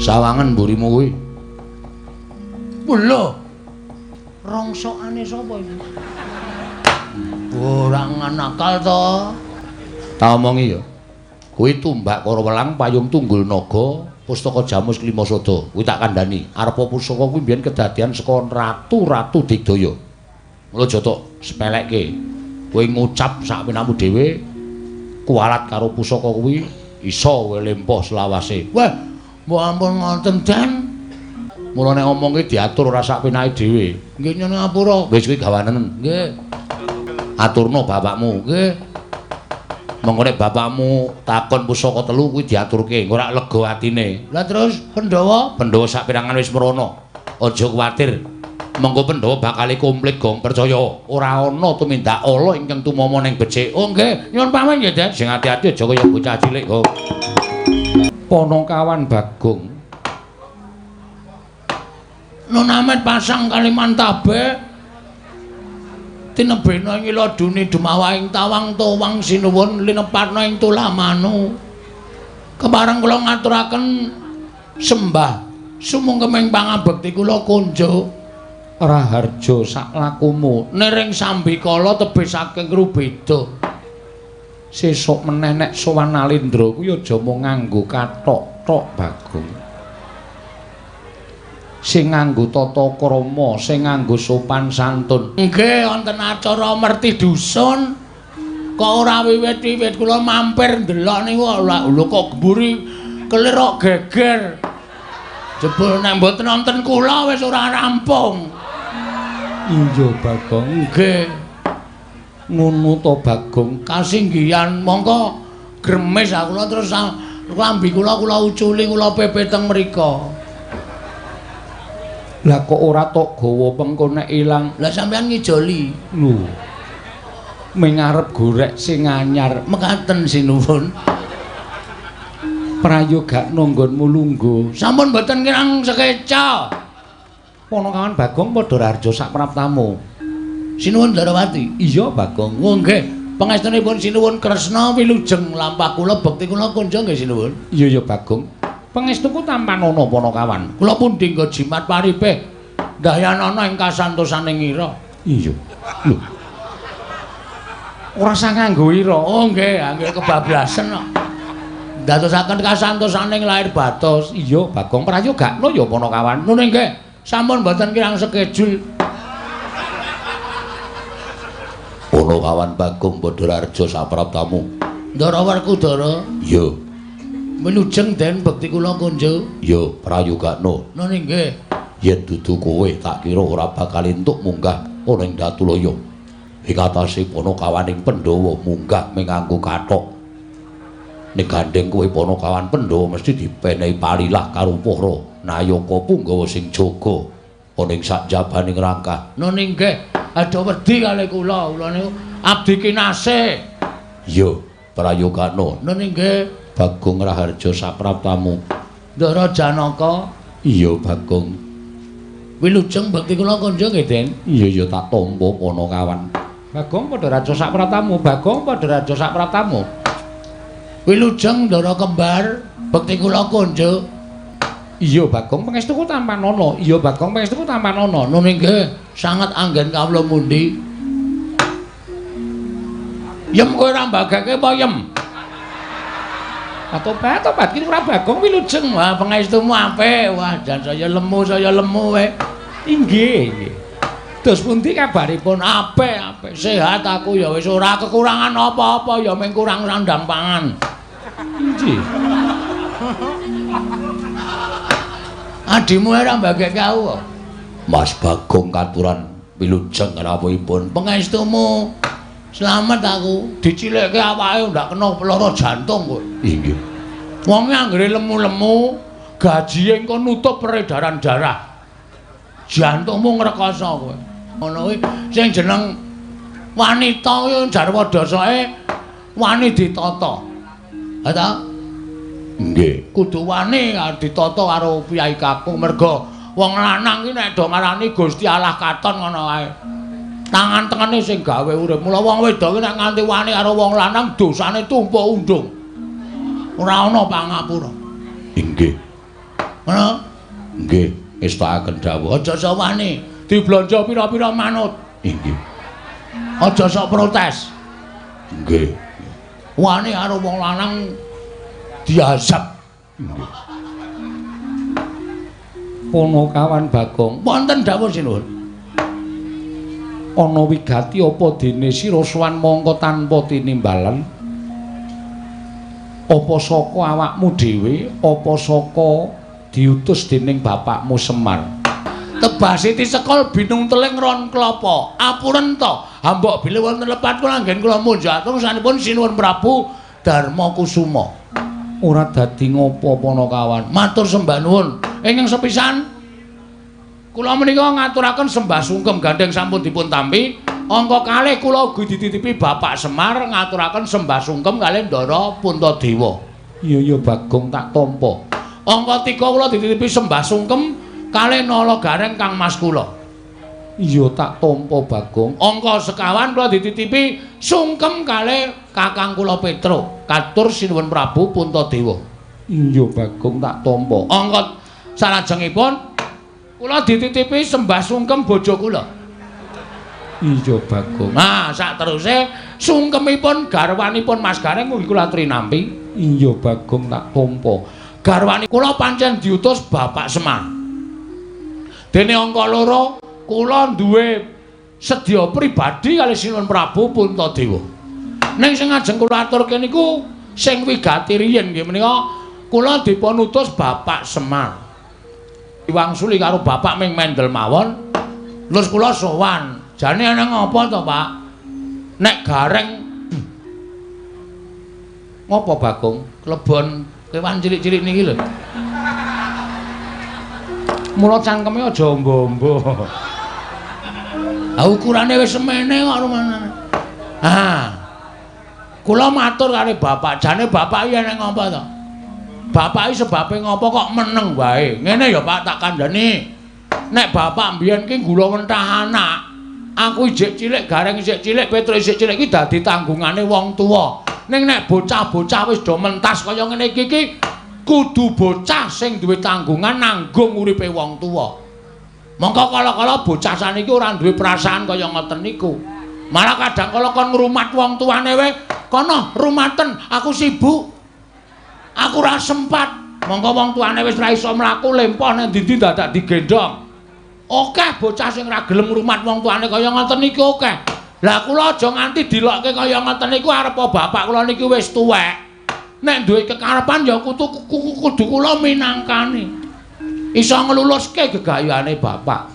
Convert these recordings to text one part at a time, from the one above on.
Sawangen mburimu kuwi. Lho. Rongsokane sapa iki? Ora nakal to. Tak omongi ya. Kuwi tumbak Karawelang payung tunggul naga pustaka Jamus Klimasada. Kuwi tak kandhani. Arepa pusaka kuwi mbiyen kedadian saka ratu-ratu Digdaya. Mula aja tok sepelekke. Kowe ngucap sak penamu dhewe kuwalat karo pusaka kuwi iso kowe lempoh selawase. Wah, mbok ampun ngoten, Den. Mula nek omongke diatur ora sak penake dhewe. Nggih nyuwun ngapura. Wis kuwi gawanen. Nggih. Aturno bapakmu. Nggih. Mengko nek bapakmu takon pusaka telu kuwi diaturke, ora lega atine. Lah terus Pandhawa? Pandhawa sak perangan wis mrono. Aja kuwatir. Mengko Pandhawa bakal komplit gong percaya. Ora ana tumindak ala ingkang tumama ning becik. Oh nggih, nyuwun pamit nggih, Den. Sing ati-ati aja kaya bocah cilik kok. Panakawan Bagong. Nun Amet pasang Kalimantabe. Tinebena ing iladune dumawaing tawang towang sinuwun linepatna ing tulamanu. Kepareng kula ngaturaken sembah sumungkeming pangabekti kula kunjuk Raharja saklakumu niring sambikala tebih saking Rubeda. Sesuk meneh nek sowan Nalendra kuwi aja mung nganggo kathok tok Bagong. Sing nganggo tata krama, sing nganggo sopan santun. Nggih, wonten acara merti dusun. Kok ora wiwit-wiwit kula mampir ndelok niku lho kok mburi kelir kok geger. Jebul nek mboten wonten kula wis ora rampung. Iya Bagong, nggih. Ngono to Bagong, kasinggihan mongko gremes aku kula terus klambi kula kula uculi kula pepe teng mriko. Lah kok ora tok gawa pengko nek ilang. Lah sampean ngijoli. Lho. Ming arep gorek sing anyar. Mekaten sinuwun. Prayogakno nggonmu lungguh. Sampun mboten kirang sekeca. Panakawan Bagong padha raharja sak praptamu. Sinuwun Darawati. Iya Bagong. Oh nggih. Pangestunipun sinuwun Kresna wilujeng lampah kula bekti kula kunjung nggih sinuwun. Iya ya Bagong. Pangestuku tampanana Panakawan. Kula pundi nggo jimat paripeh ndayanana ing kasantosaning ira. Iya. Lho. Ora usah nganggo ira. Oh nggih, angger kebablasen kok. Ndadosaken kasantosaning lahir batos. Iya, Bagong prayogakno ya Panakawan. Nun nggih, sampun mboten kirang sekejul. Panakawan Bagong Badararja sapraptamu. Ndara Werkudara. Iya. Wilujeng Den bekti kula kunjuk. Ya, prayogakno. Nun nggih. Yen dudu kowe tak kira ora bakal entuk munggah ana ing Datulaya. Ing atase panakawaning Pandhawa munggah mung nganggo kathok. Nek gandheng kowe panakawan Pandhawa mesti dipenehi palilah karo para nayaka punggawa sing jaga ana ing sakjabaning rangkah. Nun nggih, aja wedi kalih kula, kula niku abdi kinasih. Ya, prayogakno. Nun nggih. Bagong Raharja sapraptamu. Ndara Janaka. Iya Bagong. Wilujeng bekti kula kunjung nggih, Den. Iya ya tak tampa Panakawan. Bagong padha raja sapraptamu, Bagong padha raja sapraptamu. Wilujeng Ndara kembar bekti kula kunjung. Iya Bagong pangestuku tampanana. Iya Bagong pangestuku tampanana. Nun nggih, sanget anggen kawula mundi. Yem kowe ora mbageke apa yem? Tobat ki ora Bagong wilujeng. Wah, pangestumu apik. Wah, jan saya lemu kowe. Inggih, nggih. Dos pundi kabaripun? Apik, apik. Sehat aku ya wis ora kekurangan apa-apa ya mung kurang sandang pangan. Inggih. Adimu ora mbageke aku. Mas Bagong katuran wilujeng rawuhipun. Pangestumu slamet aku. Dicilikke awake ndak kena lara jantung kowe. Inggih. Wong anggere lemu-lemu, gaji engko nutup peredaran darah. Jantungmu ngrekoso kowe. Ngono kuwi sing jeneng wanita kuwi jarwa dasake wani ditata. Ha ta? Nggih. Kudu wani ditata karo piyai kakung merga wong lanang ki nek do ngarani Gusti Allah katon ngono kae. Tangan tengene sing gawe urip. Mula wong wedok ki nek nganti wani karo wong lanang dosane tumpuk undung. Ora ana pangapura. Inggih. Ngono? Nggih, ngestakaken dawuh. Aja sok wani, diblanja pira-pira manut. Inggih. Aja sok protes. Nggih. Wani karo wong lanang diazab. Nggih. Ponokawan Bagong, wonten dawuh sinuwun. Ana wigati apa dene sira sowan mangka tanpa tinimbalan? Apa saka awakmu dhewe, apa saka diutus dening bapakmu Semar? Tebasiti sekol binung teling ron klapa. Apuren ta, hambok bilih wonten lepat kula anggen kula munjuk sanipun Sinuwun Prabu Darma Kusuma. Ora dadi ngopo Ponokawan. Matur sembah nuwun. Ingkang sepisan kula menika ngaturaken sembah sungkem gandheng sampun dipun tampi. Angka kalih kula ugi dititipi Bapak Semar ngaturaken sembah sungkem kalih Ndara Puntadewa. Iya iya Bagong tak tampa. Angka 3 kula dititipi sembah sungkem kalih Nala Gareng Kang Mas kula. Iya tak tampa Bagong. Angka sekawan kula dititipi sungkem kalih Kakang kula Petro. Katur Sinuwun Prabu Puntadewa. Iya Bagong tak tampa. Angka salajengipun kula dititipi sembah sungkem bojo kula. Iya Bagong. Nah, sakteruse sungkemipun garwanipun Mas Gareng ugi kula aturi nampi. Iya Bagong tak tampa. Garwane kula pancen diutus Bapak Semar. Dene angka 2 kula duwe sedya pribadi kalih Sinuwun Prabu Puntadewa. Ning sing ajeng kula aturke niku sing wigati riyin nggih menika kula dipun utus Bapak Semar. Diwangsuli karo bapak ming mendel mawon. Terus kula sowan. Jane ana ngapa to, Pak? Nek Gareng ngopo Bagong? Klebon kewan cilik-cilik niki lho. Mula cangkeme aja ombo-ombo. Ha ukurane wis semene kok rumanane. Ah. Kula matur karo bapak, jane bapak iki ana ngapa to? Bapak iki sebabe ngopo kok meneng wae. Ngene ya Pak tak kandhani. Nek bapak mbiyen ki gula wentah anak, aku ijik cilik, Gareng isik cilik, Petro isik cilik iki dadi tanggungane wong tuwa. Ning nek bocah-bocah wis do mentas kaya ngene iki ki kudu bocah sing duwe tanggungan nanggung uripe wong tuwa. Mongko kala-kala bocah saniki ora duwe perasaan kaya ngoten niku. Malah kadang kala kon ngrumat wong tuane wae, kono rumaten, aku sibuk. Aku ora sempat. Mongko wong tuane wis ora iso mlaku lempoh nang ndi-ndi dadak digendhong. Akeh bocah sing ora gelem ngrumat wong tuane kaya ngoten niku akeh. Lah kula aja nganti dilokke kaya ngoten niku arepa bapak kula niki wis tuwek. Nek duwe kekarepan ya kudu kula minangkani. Iso ngluluske gegayuhane bapak.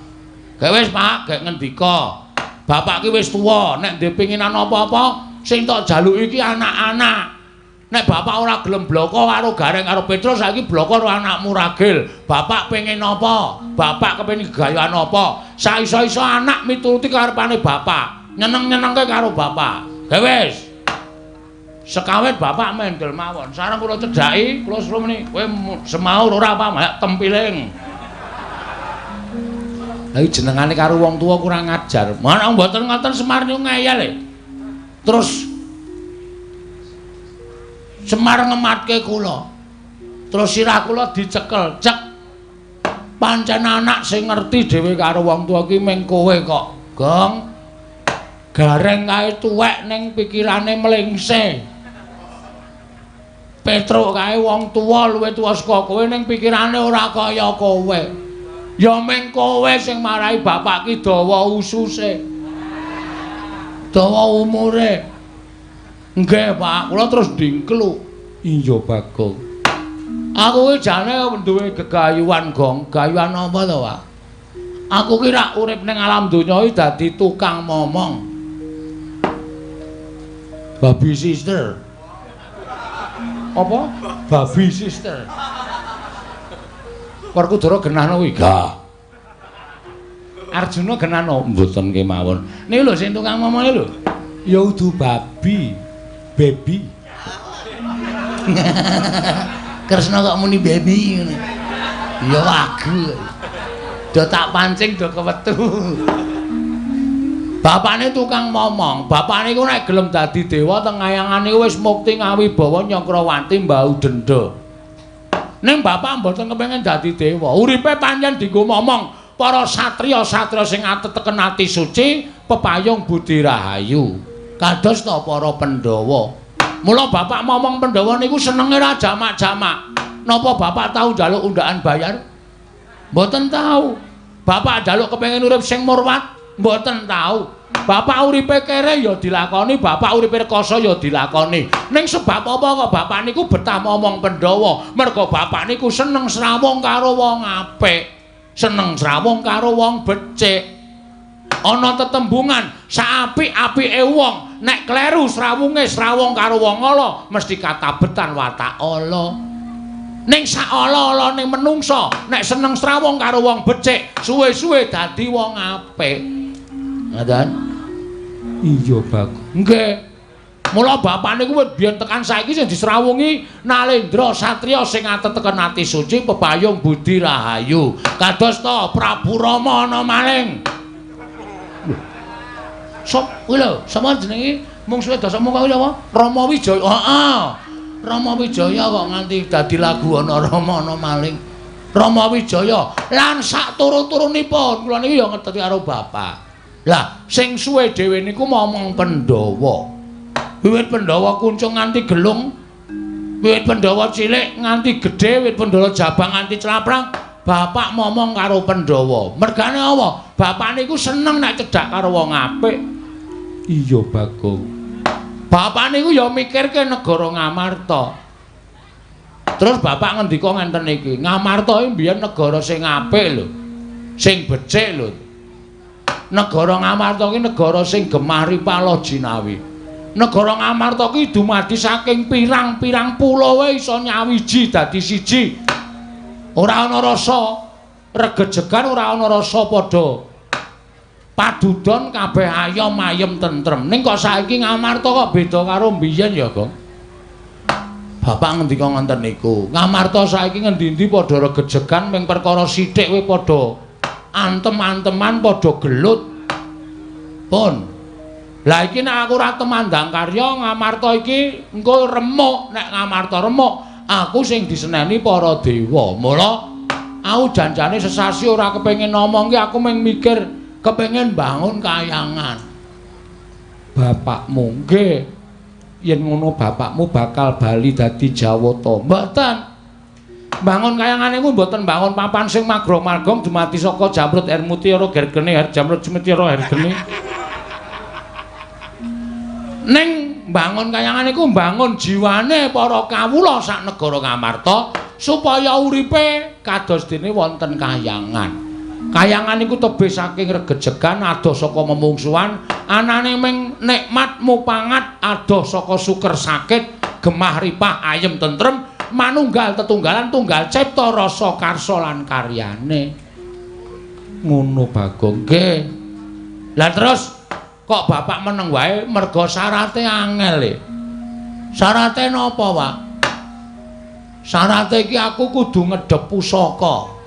Gek wis Pak, gek ngendika. Bapak ki wis tuwa, nek ndek pinginan apa-apa sing tok jaluki iki anak-anak. Nek bapak ora gelem bloko karo Gareng karo Petro saiki bloko karo anakmu Ragil. Bapak pengen apa? Bapak kepengin gegayuhan apa? Saiso-iso anak mituruti karepane bapak. Nyeneng-nyenengke karo bapak. Gek wis. Sekawit bapak mendel mawon. Sareng kula cedhaki, kula suruh muni, kowe semaur ora apa mak tempiling. Lah iki jenengane karo wong tuwa kurang ajar. Mana mboten ngoten Semar niku ngeyel e. Terus Semar ngematke kula. Terus sirah kula dicekel, cek. Pancen anak sing ngerti dhewe karo wong tuwa ki ming kowe kok, Gong. Gareng kae tuwek ning pikirane mlengse. Petruk kae wong tuwa luwih tuwa saka kowe ning pikirane ora kaya kowe. Ya ming kowe sing marai bapak ki dawa ususe. Dawa umure. Nggih, Pak, kula terus ndingkluk. Iya, Bagong. Aku ki jane duwe gegayuhan, Gong. Gayuhan apa to, Pak? Aku ki rak urip ning alam donya iki dadi tukang momong. Babi sister. Apa? Babi sister. Werkudara genahno kuwi? Gah. Arjuna genahno mboten kemawon. Niku lho sing tukang momong lho. Ya udu babi. Baby. Kresna kok muni baby ngono. Ya wagu. Do tak pancing do kewetu. Bapakne tukang momong. Bapakne iku nek gelem dadi dewa teng ayangane wis mukti ngawibawa Nyakrawati mbau denda. Ning bapak mboten kepengin dadi dewa. Uripe pancen dienggo momong para satriya-satriya sing ateteken ati suci, pepayung budi rahayu. Kados ta para Pandhawa. Mula bapak momong Pandhawa niku senenge ra jamak-jamak. Napa bapak tau njaluk undaan bayar? Mboten tau. Bapak njaluk kepengin urip sing murwat? Mboten tau. Bapak uripe kere ya dilakoni, bapak uripe rekoso ya dilakoni. Ning sebab apa kok bapak niku betah momong Pandhawa? Mergo bapak niku seneng srawung karo wong apik, seneng srawung karo wong becik. Ana tetembungan saapik-apike wong, nek kleru srawunge srawung karo wong ala, mesti katabetan watak ala. Ning sak ala-alane menungsa, nek seneng srawung karo wong becik, suwe-suwe dadi wong apik. Ngoten? Iya, Bagong. Nggih. Mula bapak niku wit biyen tekan saiki sing disrawungi Nalendra satriya sing ateteken ati suci pepayung budi rahayu. Kados ta Prabu Rama ana maling. Sop kuwi lho, sapa jenenge? Mungsuhe Dasamuka kuwi sapa? Rama Wijaya. Heeh. Rama Wijaya kok nganti dadi lagu ana Rama ana maling. Rama Wijaya lan sak turu-turunipun kula niki ya ngeteti karo bapak. Lah, sing suwe dhewe niku momong Pandhawa. Wiwit Pandhawa kuncung nganti gelung, wiwit Pandhawa cilik nganti gedhe, wiwit Pandhawa jabang nganti claprang, bapak momong karo Pandhawa. Mergane apa? Bapak niku seneng nek cedhak karo wong apik. Iya, Bagong. Bapak niku ya mikirke negara Ngamarta. Terus bapak ngendika ngenten iki, Ngamarta iki mbiyen negara sing apik lho. Sing becik lho. Negara Ngamarta iki negara sing gemah ripala jinawi. Negara Ngamarta iki dumadi saking pirang-pirang pulo wae iso nyawiji dadi siji. Ora ana rasa regejegan, ora ana rasa padha padudon, kabeh ayom ayem tentrem. Ning kok saiki Ngamarta kok beda karo mbiyen ya, Gong? Bapak ngendika ngenten niku. Ngamarta saiki ngendi-endi padha regejegan ming perkara sithik wae padha antem-anteman, padha gelut. Pun. Lah iki nek aku ora temandang karya Ngamarta iki engko remuk. Nek Ngamarta remuk, aku sing diseneni para dewa. Mula aku janjane sesasi ora kepengin ngomong ki, aku mung mikir kepengin bangun kayangan. Bapakmu nggih, yen ngono bapakmu bakal bali dadi Jawata. Mboten. Bangun kayangan niku mboten bangun papan sing magrong-magrong dumadi saka jamrut air mutiara gergene air jamrut mutiara hergene. Ning bangun kayangan niku bangun jiwane para kawula sak negara Ngamarta supaya uripe kados dene wonten kayangan. Kayangan niku tebih saking regejegan, adoh saka memungsuhan, anane ming nikmat mupangat, adoh saka suker sakit, gemah ripah ayem tentrem, manunggal tetunggalan tunggal cipta rasa karsa lan karyane. Ngono Bagong. Nggih. Lah terus kok bapak meneng wae mergo syarate angel e. Syarate napa, Pak? Syarate iki aku kudu ngedhep pusaka.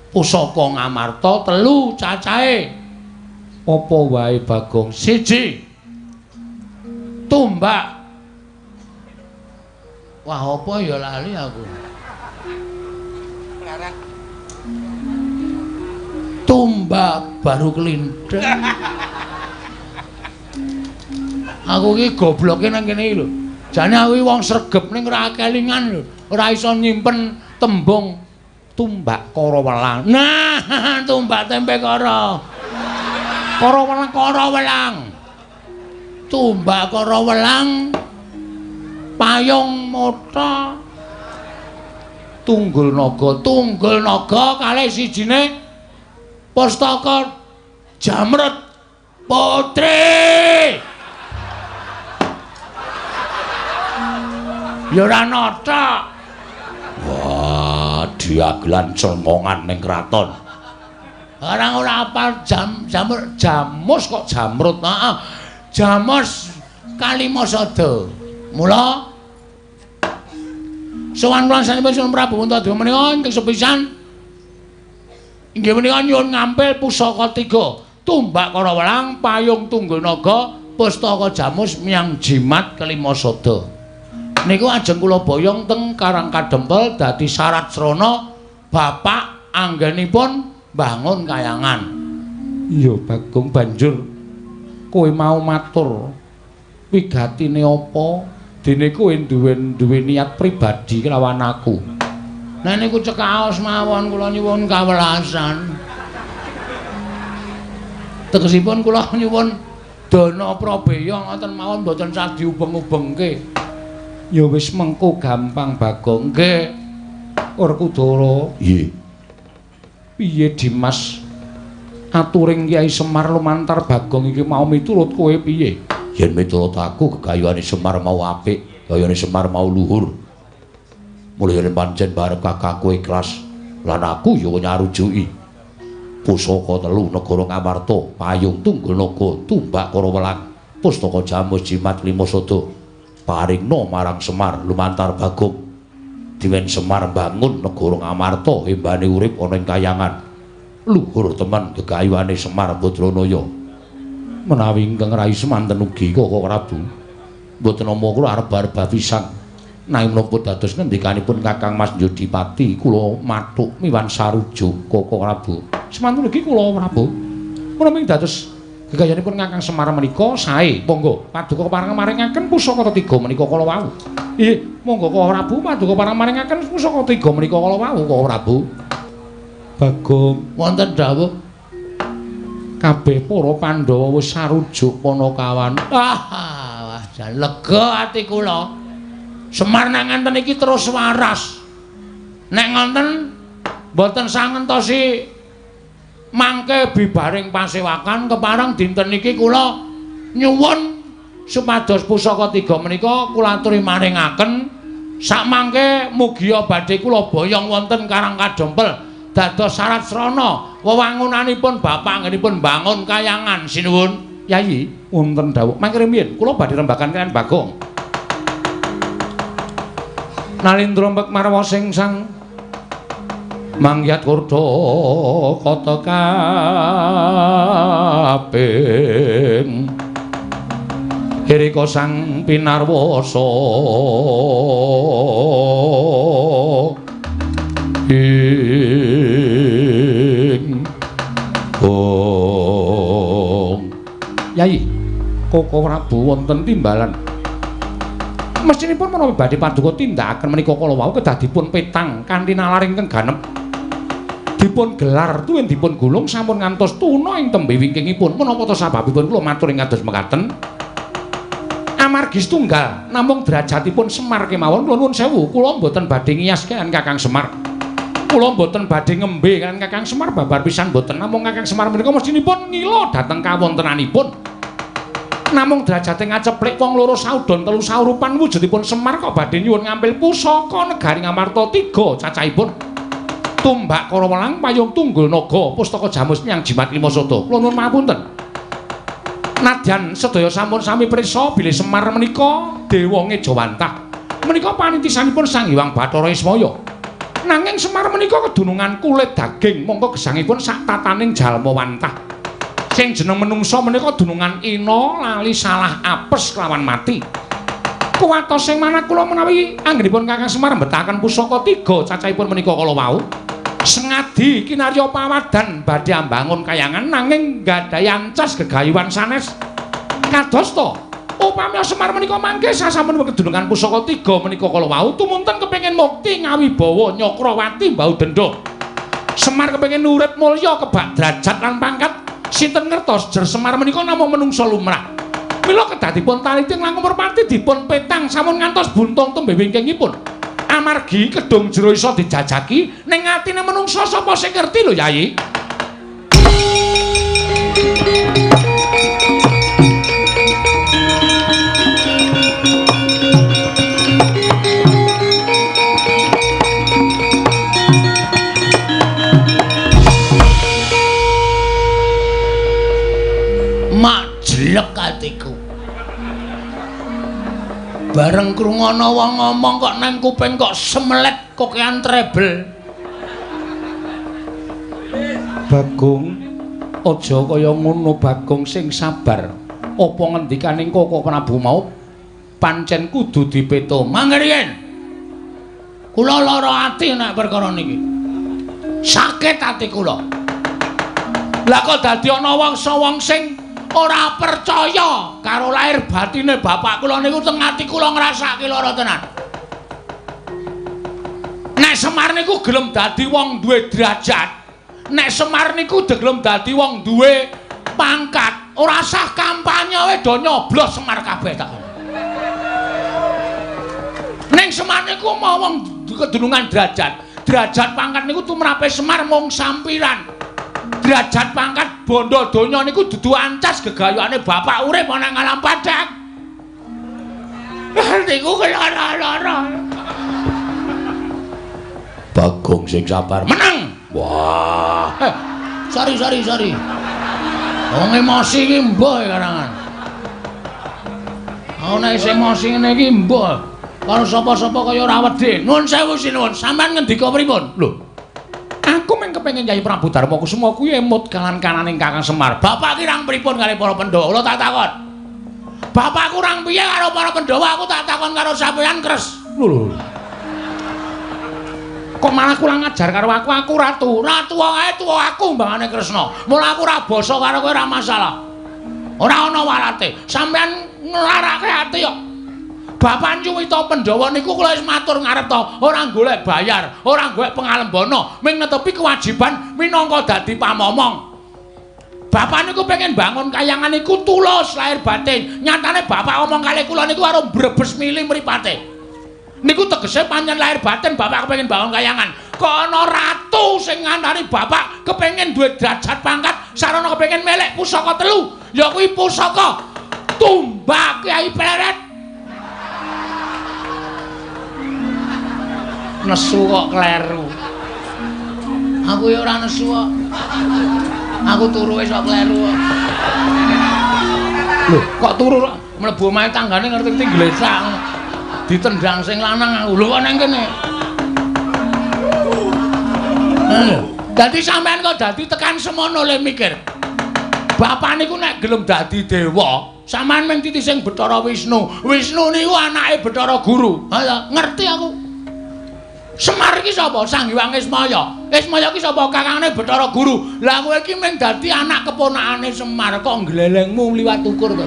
Pusaka Ngamarta telu cacahe. Apa wae, Bagong? Siji. Tumbak. Wah, apa ya lali aku. Tumbak baru kelindeng. Aku iki gobloke nang kene iki lho. Jane aku iki wong sregep ning ora kelingan lho. Ora iso nyimpen tembung tumbak kara welang. Nah, tumbak tempe kara. Kara welang, kara welang. Tumbak kara welang. Payung mata. Tunggul naga, tunggul naga kalih sijine pustaka Jamrut Putri. Ya ora nata. Wah, diagelan cemongan ning kraton. Orang ora apal jam jamur jamus kok jamrut. Heeh. Jamus Kalimasada. Mula sowan kula sanipun Sunan Prabu Puntadewa menika ingkang sepisan inggih menika nyuwun ngampil pusaka tiga, tumbak kara welang, payung tunggul naga, pustaka jamus miang jimat Kalimasada. Niku ajeng kula boyong teng Karang Kadempel dadi syarat srana bapak anggenipun bangun kayangan. Iya Bagong, banjur kowe mau matur wigatine apa? Dene kowe duwe niat pribadi kelawan aku. Nah niku cekaos mawon kula nyuwun kawelasan. Tegesipun kula nyuwun dana prabeya ngoten mawon mboten sah diubeng-ubengke. Ya wis mengko gampang Bagong. Nggih. Werkudara. Nggih. Piye Dimas? Aturing Kyai Semar lumantar Bagong iki mau miturut kowe piye? Yen miturut aku gegayuhane Semar mau apik, gegayuhane Semar mau luhur. Mulih yen pancen barep kakangku ikhlas lan aku ya nyarujuki. Pusaka telu negara Ngamarta, payung tunggul naga, tumbak Karawelang, pustaka jamus jimat lima sada. Paringna marang Semar lumantar Bagong. Diwen Semar mbangun negara Ngamarta embane urip ana ing kayangan. Luhur temen gegayuhane Semar Badranaya. Menawi ingkang rai semanten ugi Koko Prabu. Mboten nampa kula arep-arep pisan. Nanging menapa dados ngendikanipun Kakang Mas Jodipati kula mathuk miwan sarujuk Koko Prabu. Semanten ugi kula Prabu. Menawi dados gegayanipun Kakang Semar menika sae, monggo paduka pareng maringaken pusaka tiga menika kala wau. Nggih, monggo Koko Prabu paduka pareng maringaken pusaka tiga menika kala wau Koko Prabu. Bagong, wonten dawuh kabeh para Pandhawa wis sarujuk Panakawan. Ah, wah jan lega ati kula. Semar nang ngenten iki terus waras. Nek ngonten mboten sangentosi mangke bibaring pasewakan kepareng dinten iki kula nyuwun supados pusaka tiga menika kula aturi maringaken. Sakmangke mugia badhe kula boyong wonten Karang Kadempel dados syarat srana wewangunanipun bapak anggenipun bangun kayangan. Sinuwun Yayi, wonten dawuh mangke rumiyin kula badhe rembagan kaliyan Bagong. Nalindra mek marwa sing sang mangyat kurda kata kaping Hirika sang pinarwasa ing ong. Yayi, Koko Prabu wonten timbalan. Mestinipun menawi badhe paduka tindakaken menika kala wau kedah dipun petang kanthi nalar ingkang ganep. Dipun gelar tuwin dipun gulung sampun ngantos tuna ing tembe wingkingipun. Menapa ta sababipun kula matur ing kados mekaten? Amargi setunggal namung derajatipun Semar kemawon. Kula nuwun sewu, kula mboten badhe ngiyas kaliyan Kakang Semar. Kula mboten badhe ngembe kaliyan Kakang Semar babar pisan mboten. Namung Kakang Semar menika mestinipun ngila dhateng kawontenanipun. Namung derajate ngaceplik wong loro saudon telu saurupan wujudipun Semar kok badhe nyuwun ngampil pusaka negari Ngamarta tiga cacahipun. Tumbak Karawelang, payung tunggul naga, pustaka jamus nyang jimat lima sada. Kula nuwun pangapunten. Nadyan sedaya sampun sami prisa bilih Semar menika dewa ngejawantah. Menika panitisanipun Sang Hyang Bathara Ismaya. Nanging Semar menika kedunungan kulit daging mongko gesangipun sak tataning jalma wantah. Sing jeneng menungsa menika dunungan ina lali salah apes kelawan mati. Kuwatos sing manah kula menawi anggenipun Kakang Semar mbetahaken pusaka tiga cacahipun menika kala wau. Sengadi kinarya pawadan badhe ambangun kayangan nanging nggadahi ancas gegayuhan sanes. Kadosta upami Semar menika mangke sasampun kedunungan pusaka tiga menika kala wau tumunten kepengin mukti ngawibawa Nyakrawati mbau denda. Semar kepengin urip mulya kebak derajat lan pangkat. Sinten ngertos jer Semar menika namung menungsa lumrah. Mila kedah dipun taliti langkung merpati dipun petang sampun ngantos buntung tembe wingkingipun. Amargi kedung jero iso dijajaki ning atine menungsa sapa sing ngerti lho Yayi. Mak jelek atiku. Bareng krungono wong ngomong kok nang kuping kok semelet kokean treble. Bagong, aja kaya ngono Bagong, sing sabar. Apa ngendikaning Koko Prabu mau Pancen kudu dipeto. Mangke riyen. Kula lara ati nek perkara niki. Sakit ati kula. Lah kok dadi ana wong sing ora percaya karo lahir batine bapak kula niku teng ati kula ngrasake lara tenan. Nek Semar niku gelem dadi wong duwe derajat, nek Semar niku gelem dadi wong duwe pangkat, ora sah kampanye wae do nyoblos Semar kabeh tak. Ning Semar niku mau wong kedunungan derajat. Derajat pangkat niku tumrape Semar mung sampiran. Derajat pangkat bondo donya niku dudu ancas gegayane bapak urip ana ing alam padhang. Niku kelara-lara. Bagong sing sabar. Menang. Wah. Sorry. Wong emosi iki mbuh karangan. Ana isih emosi ngene iki mbuh. Karo sapa-sapa kaya ora wedi. Nuwun sewu sinuwun, sampean ngendika pripun? Lho. Aku mung kepengin Kyai Prabu Darma Kusuma kuwi emut kalan-kananing Kakang Semar. Bapak ki rang pripun karo para Pandhawa? Kula tak takon. Bapak kurang piye karo para Pandhawa? Aku tak takon karo sampean, Kres. Lho. Kok malah kurang ajar karo aku? Aku ratu. Ratu wae tuwa aku mbangane Kresna. Mula aku ora basa karo kowe ora masalah. Ora ana walate. Sampean nglarake ati kok. Bapak nyuwita Pandhawa niku kula wis matur ngarep to, ora golek bayar, ora golek pengalembana, ming netepi kewajiban minangka dadi pamomong. Bapak niku pengen bangun kayangan niku tulus lahir batin. Nyatane bapak omong kalih kula niku karo brebes mili mripate. Niku tegese pancen lahir batin bapak kepengin bangun kayangan. Kok ana ratu sing ngantari bapak kepengin duwe derajat pangkat, sarana kepengin melek pusaka telu, ya kuwi pusaka Tumbak Kyai Pleret. Nesu kok kleru. Aku ya ora nesu kok. Aku turu wis kok kleru kok. Lho, kok turu mlebu omahe tanggane ngerti-ngerti glesak. Ditendang sing lanang aku. Lho kok nang kene. Dadi sampean kok dadi tekan semono le mikir. Bapak niku nek gelem dadi dewa, sampean mung titi sing Bathara Wisnu. Wisnu niku anake Bathara Guru. Ha ngerti aku. Semar iki sapa? Sang Hyang Ismaya. Ismaya iki sapa? Kakangne Bathara Guru. Lah kowe iki mung dadi anak keponakane Semar kok nglelengmu liwat ukur to.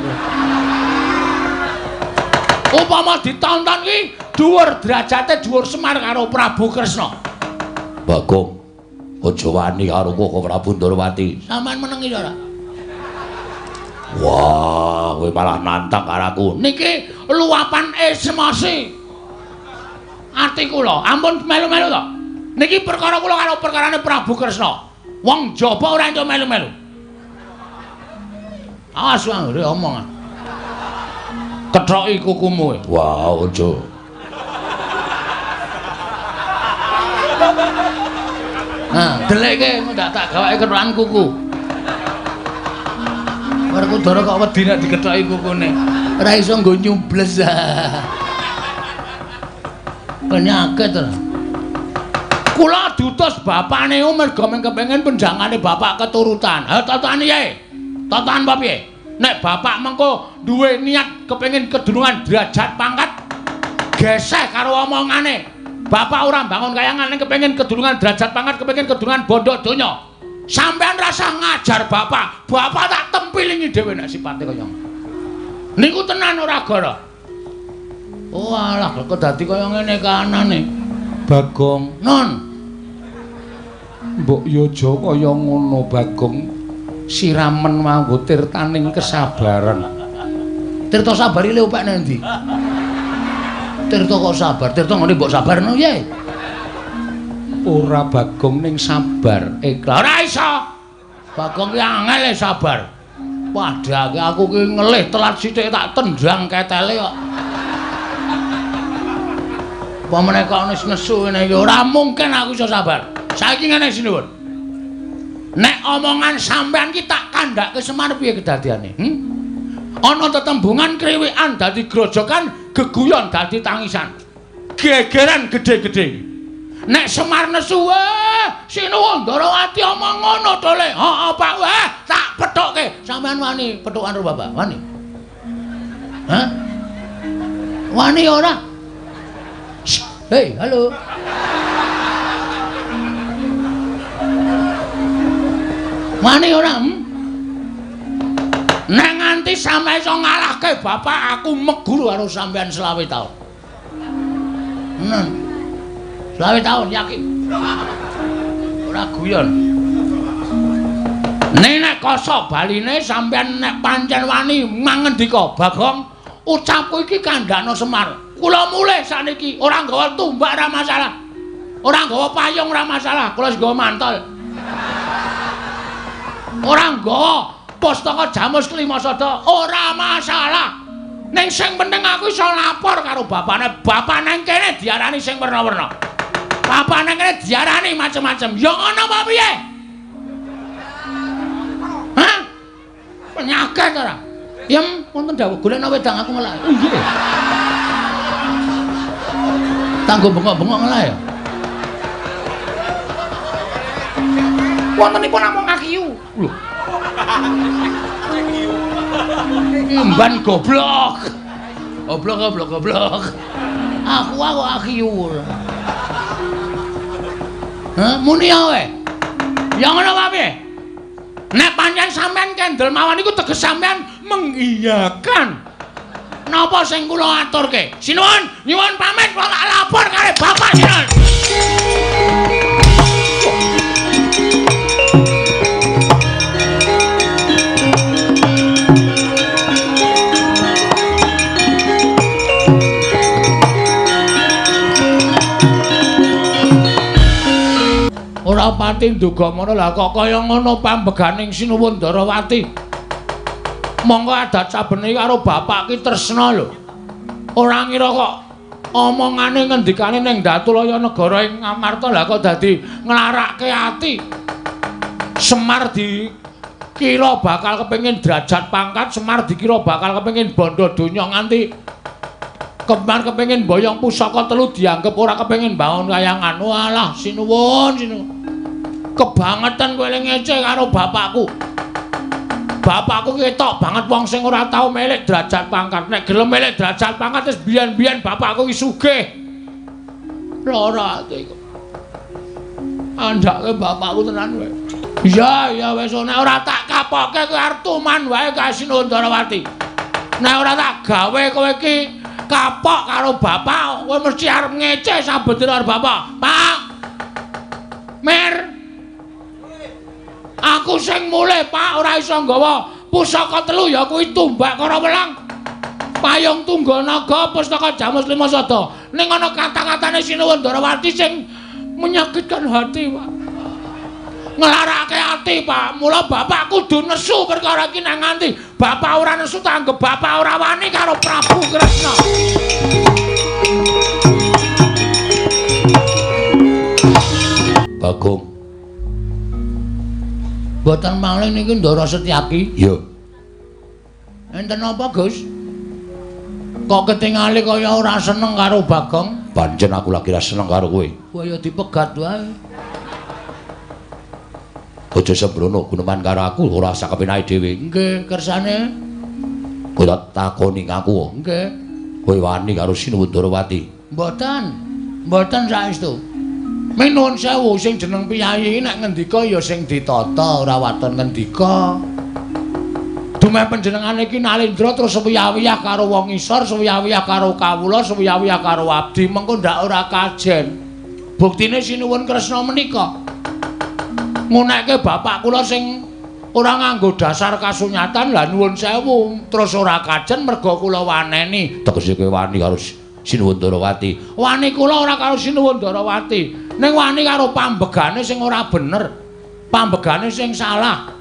Upama ditonton iki dhuwur derajate dhuwur Semar karo Prabu Kresna. Bagong, aja wani karo Koko Prabu Ndorowati. Sampeyan menengi ora? Wah, kowe malah nantang karo aku. Niki luapan emosi. Ati kula, ampun melu-melu to. Niki perkara kula karo perkarane Prabu Kresna. Wong jaba ora entuk melu-melu. Awas anggere omong. Kethoki kukumu. Wah, aja. Nah, deleke ndak tak gawake kethokan kuku. Werkudara kok wedi nek dikethoki kukune. Ora iso nggo nyubles. Penyakit to. Kula diutus bapane mergo mung kepengin penjangane bapak keturutan. Ha totoan piye? Totoan apa piye? Nek bapak mengko duwe niat kepengin kedunungan derajat pangkat geseh karo omongane. Bapak ora bangun kayangan ning kepengin kedunungan derajat pangkat, kepengin kedunungan bondo donya. Sampean rasah ngajar bapak. Bapak tak tempilingi dhewe nek sipate kaya ngono. Niku tenan ora gara. Oh alah kok dadi kaya ngene kahanane. Bagong, non. Mbok yo aja kaya ngono, Bagong. Siramen nganggo tirtaning kesabaran. Tirta sabari le opek nang ndi? Tirta kok sabar, tirta ngene mbok sabarno piye? Ora Bagong ning sabar, ikhlas. Ora iso. Bagong ki angel sabar. Padahal aku ki ngelih telat sithik tak tendang ketele kok. Apa meneh kok wis nesu ngene iki ora mungkin aku iso sabar. Saiki ngene sinuwun. Nek omongan sampean ki tak kandhake Semar piye kedadiane? Ana tetembungan kriwikan dadi grojokan, geguyon dadi tangisan. Gegeran gedhe-gedhe. Nek Semar nesu, wah, sinuwun Ndorowati omong ngono to le. Heeh, Pak. Wah, tak pethokke. Sampean wani pethokan karo bapak? Wani? Hah? Wani ora? Hei, halo. Wani ora? Nek nganti sampeyan iso ngalahke bapak, aku meguru karo sampeyan 25 taun. Nen. 25 taun yakin. Ora guyon. Nek kosok baline sampeyan nek pancen wani mangendika, Bagong, ucapku iki kandhana Semar. Kula mulih sakniki ora nggawa tumbak ora masalah. Ora nggawa payung ora masalah, kula wis nggawa mantol. Ora nggawa pustaka Jamus Klimasada ora masalah. Ning sing penting aku iso lapor karo bapane. Bapane kene diarani sing werna-werna. Bapane kene diarani macem-macem. Ya ngono apa piye? Hah? Penyakit ora? Yem, wonten dawuh golekno wedang aku ngelak. Oh nggih. Tanggo bengok-bengok ngelak ya. Wontenipun namung kakiyu. Lho. Imban goblok. Goblok goblok goblok. Aku akiyu. Hah, muni ae. Ya ngono apa piye? Nek pancen sampean kendel mawon iku teges sampean mengiyakan. Napa sing kula aturke? Sinuwun, nyuwun pamit kula tak lapor karo bapak sinuwun. Ora pati nduga mono lah kok kaya ngono pambeganing Sinuwun Ndarawati. Monggo adat sabene karo bapak ki tresna lho. Ora ngira kok omongane ngendikane ning Datulaya negara ing Ngamarta lah kok dadi nglarake ati. Semar dikira bakal kepengin derajat pangkat, Semar dikira bakal kepengin bondo donya nganti Kemar kepengin boyong pusaka telu dianggep ora kepengin bangun kayangan. Walah sinuwun sinuwun. Kebangetan kowe ngece karo bapakku. Bapakku ketok banget wong sing ora tau milik derajat pangkat. Nek gelem milik derajat pangkat wis biyen-biyen bapakku ki sugih. Lara ati kok. Andhake bapakku tenan kowe. Iya, ya wis nek ora tak kapoke kowe arep tuman wae kae Sinuwun Ndarawati. Nek ora tak gawe kowe iki kapok karo bapak, kowe mesti arep ngece saben dina karo bapak. Pak. Mer. Aku sing mulih, Pak, ora iso nggawa pusaka telu ya kuwi tumbak karo welang. Payung tunggal naga pustaka Jamus Limasada. Ning ana kata-katane Sinuwun Ndarawati sing menyakitkan hati, Pak. Nglarake ati, Pak. Mula bapak kudu nesu perkara iki nang nganti bapak ora nesu tanggep bapak ora wani karo Prabu Kresna. Bagong. Mboten maling niki Ndara Setyaki. Iya. Enten apa, Gus? Kok ketingali kaya ora seneng karo Bagong? Pancen aku lagi ora seneng karo kowe. Wah ya dipegat wae. Aja sembrono guneman karo aku ora usah kepenake dhewe. Nggih, kersane. Kowe tak takoni ngaku. Nggih. Kowe wani karo Sinuwun Ndarawati? Mboten. Mboten saestu. Minuwun sewu sing jeneng piyayi nek ngendika ya sing ditata ora waton ngendika. Dumeh panjenengane iki Nalendra terus wiyah-wiyah karo wong isor, wiyah-wiyah karo kawula, wiyah-wiyah karo abdi, mengko ndak ora kajen. Buktine Sinuwun Kresna menika ngunekke bapak kula sing ora nganggo dasar kasunyatan lah nuwun sewu terus ora kajen merga kula waneni. Tegese kowe wani karo Sinuwun Ndarawati. Wani kula ora karo Sinuwun Ndarawati, ning wani karo pambegane sing ora bener, pambegane sing salah.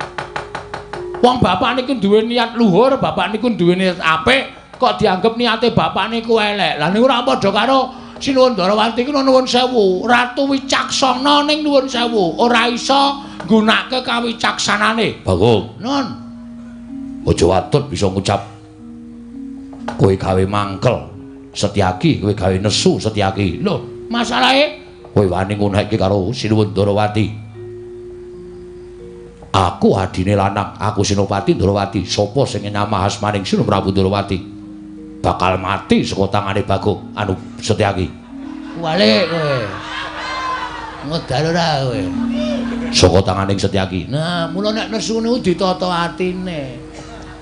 Wong bapak niku duwe niat luhur, bapak niku duwe niat apik, kok dianggep niate bapak niku elek. Lah niku ora padha karo Sinuwun Ndarawati ku nuwun sewu, Ratu Wicaksana ning nuwun sewu, ora iso nggunakake kawicaksanane. Bagong. Nun. Aja watut bisa ngucap kowe gawe mangkel Setyaki, kowe gawe nesu Setyaki. Lho, masalahe kowe wani ngunekke karo Sinuwun Ndarawati. Aku adine lanang, aku Senopati Ndarawati. Sapa sing nyamah asmaning Sinun Prabu Ndarawati? Bakal mati saka tangane Bagong anu Setyaki. Walik kowe. Ngedar ora kowe. Saka tangane Setyaki. Nah, mula nek nesu niku ditata atine.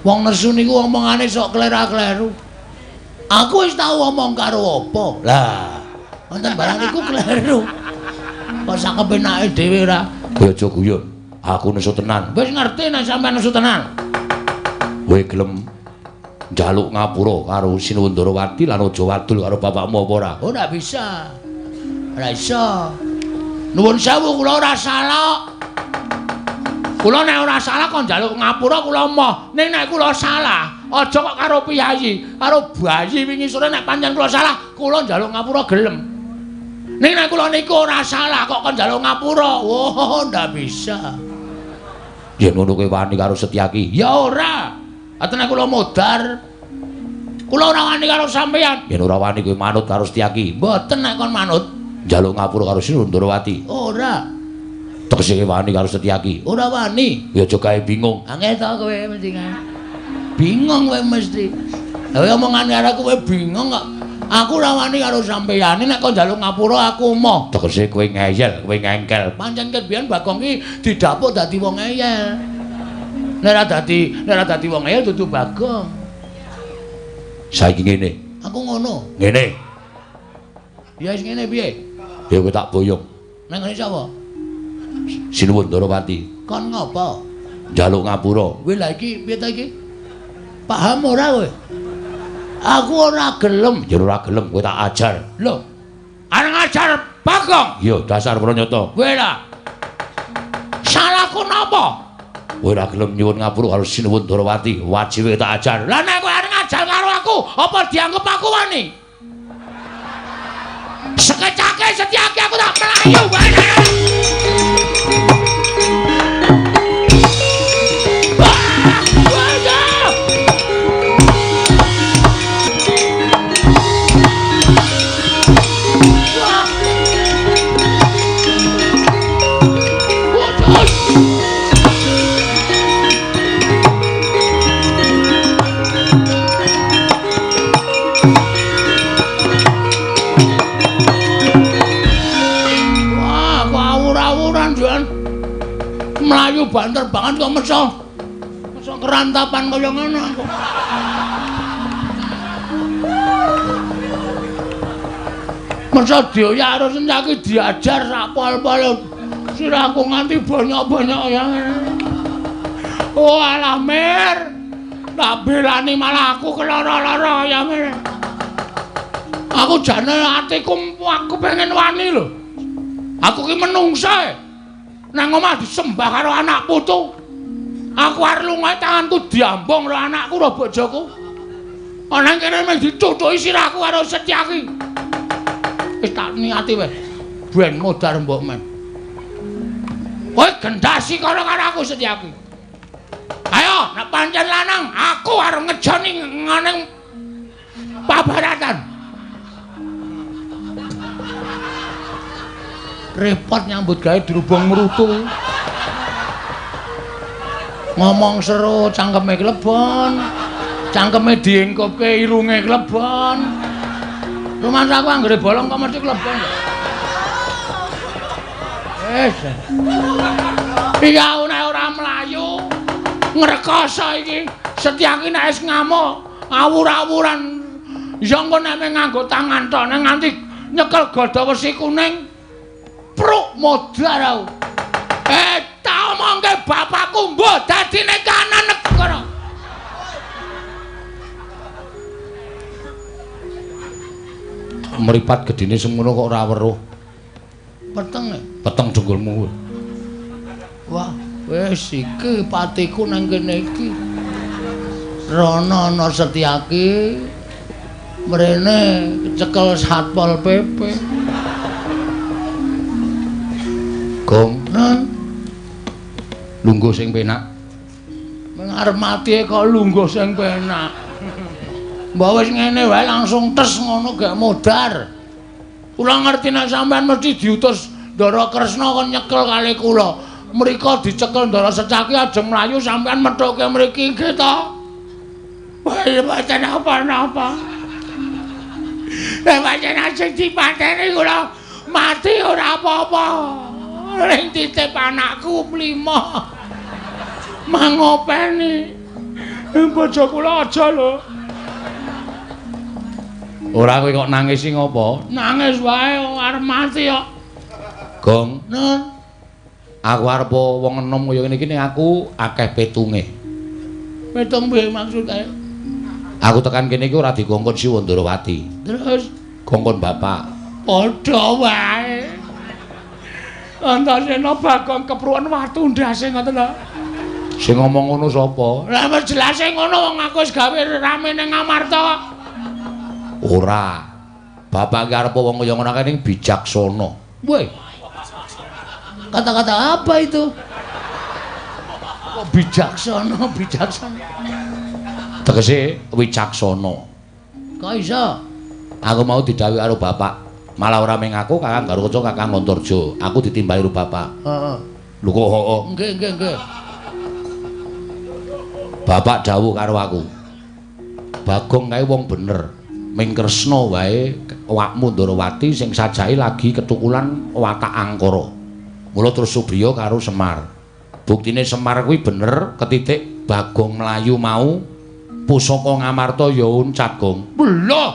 Wong nesu niku omongane sok klera-kleru. Aku wis tau omong karo apa. Lah, wonten barang niku kleru. Kok sak kepenake dhewe ora? Kowe aja guyon. Aku nesu tenan. Wis ngerti nek sampean nesu tenan. Kowe gelem njaluk ngapura karo Sinuwun Ndarawati lan aja wadul karo bapakmu apa ora? Ora bisa. Ora iso. Nuwun sewu kula ora salah. Kula nek ora salah kon njaluk ngapura kula emoh. Ning nek kula salah, aja kok karo piyayi, karo bayi wingi sore nek pancen kula salah, kula njaluk ngapura gelem. Ning nek kula niku ora salah kok kon njaluk ngapura. Wah, ndak bisa. Yen ngono kowe wani karo Setyaki? Ya ora. Atene kula modar. Kula ora wani karo sampeyan. Yen ora wani kowe manut karo Setyaki? Mboten nek kon manut. Njaluk ngapura karo Sinuwun Ndarawati? Ora. Tegese wani karo Setyaki? Ora wani. Ya aja gawe bingung. Angel to kowe mesti. Bingung kowe mesti. Lah omongan karo kowe bingung kok. Aku ora wani karo sampeyan. Nek kon njaluk ngapura aku emoh. Tegese kowe ngeyel, kowe ngengkel. Pancen ket biyen Bagong ki didapuk dadi wong ngeyel. Nek ora dadi wong ngeyel dudu Bagong. Saiki ngene. Aku ngono. Ngene. Ya wis ngene piye? Ya kowe tak boyong. Nang ngene sapa? Sinuwun Ndarawati. Kon ngopo? Njaluk ngapura. Kowe lha iki piye ta iki? Paham ora kowe? Aku ora gelem. Ya ora gelem kowe tak ajar. Lho. Arep ngajar Bagong? Ya dasar pranyata. Kowe lah. Salahku napa? Kowe ora gelem nyuwun ngapura karo Sinuwun Ndarawati, wajibe tak ajar. Lah nek kowe arep ngajar karo aku, apa dianggep aku wani? Sekecake Setyaki aku tak mlayu wae. Mlayu banter banget kok meso. Meso kerantapan kaya ngono aku. Meso dioyak karo Setyaki diajar sak pol-pol. Sirahku nganti bonyok-bonyok ya. Oh alah Mir. Tak belani malah aku keloro-loro ya Mir. Aku jane atiku aku pengen wani lho. Aku ki menungsa. Nang omah disembah karo anak putu. Aku arep lunga tanganku diambung karo anakku karo bojoku. Ana kene mung dicucuki sirahku karo Setyaki. Wis tak niati wae. Ben modar mbok men. Kowe gendasi karo karo aku Setyaki. Ayo, nek pancen lanang, aku arep ngejoni ngene pabaratan. Repot nyambut gawe dirubung mrutu. Ngomong seru cangkeme klebon. Cangkeme diengkupke irunge klebon. Rumangsaku anggere bolong kok mesti klebon. Wis. Iki aku nek ora mlayu ngrekoso iki. Setyaki nek wis ngamuk awur-awuran. Ya engko nek nganggo tangan tok nek nganti nyekel gada wesi kuning. Pruk modar aku. Tak omongke bapakku mbuh dadine kanan negara. Mripat gedine semono kok ora weruh. Peteng e. Peteng dengkulmu. Wah, wis iki patiku nang kene iki. Rono ana Setyaki. Mrene kecekel Satpol PP. Gong, Nan, lungguh sing penak. Meng arep mati kok lungguh sing penak. Mbok wis ngene wae langsung tes ngono gak modar. Kula ngerti nek sampean mesti diutus Ndara Kresna kon nyekel kali kula. Mriko dicekel Ndara Setyaki ajeng mlayu sampean methuke mriki nggih to. Wah, mboten napa-napa. Lah pancen sing dipateni kula mati ora apa-apa. Ning titip anakku mlima. Mangopeni. Bojo kula aja lho. Ora kowe kok nangis sing ngopo? Nangis wae arep mati kok. Gong, Nun. Aku arep wong enom kaya ngene iki ning aku akeh petunge. Petung piye maksude? Aku tekan kene iki ora dikongkon Siwa Ndorowati. Terus kongkon bapak. Padha wae. Antasena Bagong kepruwen watu ndase ngoten lho. Sing ngomong ngono sapa? Lah wis jelase ngono wong aku wis gawe rame ning Amarta kok. Ora. Bapak ki arep wong kaya ngono kae ning bijaksana. Woi. Kata-kata apa itu? Kok bijaksana, bijaksana. Tegese wicaksana. Kok iso? Aku mau didhawuhi karo bapak. Malah ora mung aku, Kakang Garukaca, Kakang Antarja. Aku ditimbali karo bapak. Heeh. Lho kok heeh? Nggih, nggih, nggih. Bapak dawuh karo aku. Bagong kae wong bener. Ming Kresna wae awakmu Ndorowati sing sajake lagi ketukulan watak angkara. Mula terus Subriya karo Semar. Buktine Semar kuwi bener ketitik Bagong mlayu mau pusaka Ngamarta ya uncat, Gong. Lho.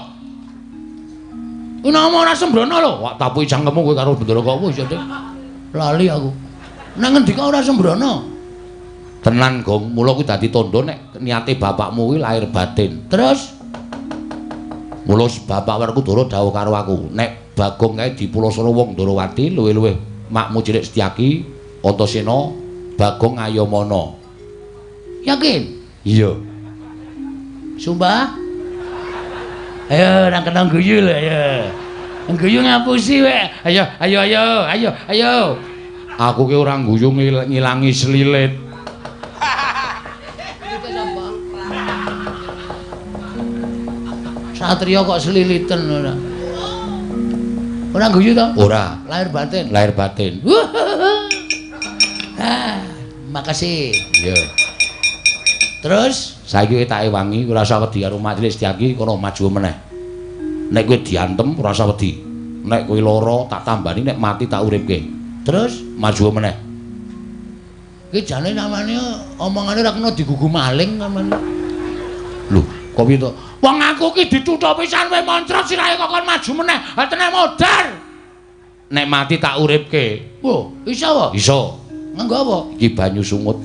Nama ora sembrono lho. Wak tapuki cangkemmu kowe karo Bendara kok wis ya, Dik. Lali aku. Nang ngendika ora sembrono? Tenan, Gong. Mula kuwi dadi tandha nek niate bapakmu kuwi lahir batin. Terus mula bapak Werkudara dawuh karo aku, nek Bagong kae dipulasara wong Ndorowati luwih-luwih makmu cilik Setyaki, Antasena, Bagong Ayamana. Yakin? Iya. Sumpah? Ayo nang kena guyu lho, ayo. Guyu ngapusi wek. Ayo, ayo, ayo, ayo, ayo. Aku ki ora guyu ngilangi selilit. Satria kok seliliten ora. Ora guyu to? Ora. Lahir batin. Lahir batin. Ah, makasih. Iya. Terus saiki kowe tak ewangi ora usah wedi karo Mak Cilik Setyaki kono maju meneh. Nek kowe diantem ora usah wedi. Nek kowe lara tak tambani, nek mati tak uripke. Terus maju meneh. Iki jane namane omongane ora kena digugu maling namane. Lho, kok piye to? Wong aku ki dituthuk pisan kowe moncrot sirahe kok kon maju meneh. Ha teneh modar. Nek mati tak uripke. Wo, iso apa? Iso. Nganggo apa? Iki banyu sungut.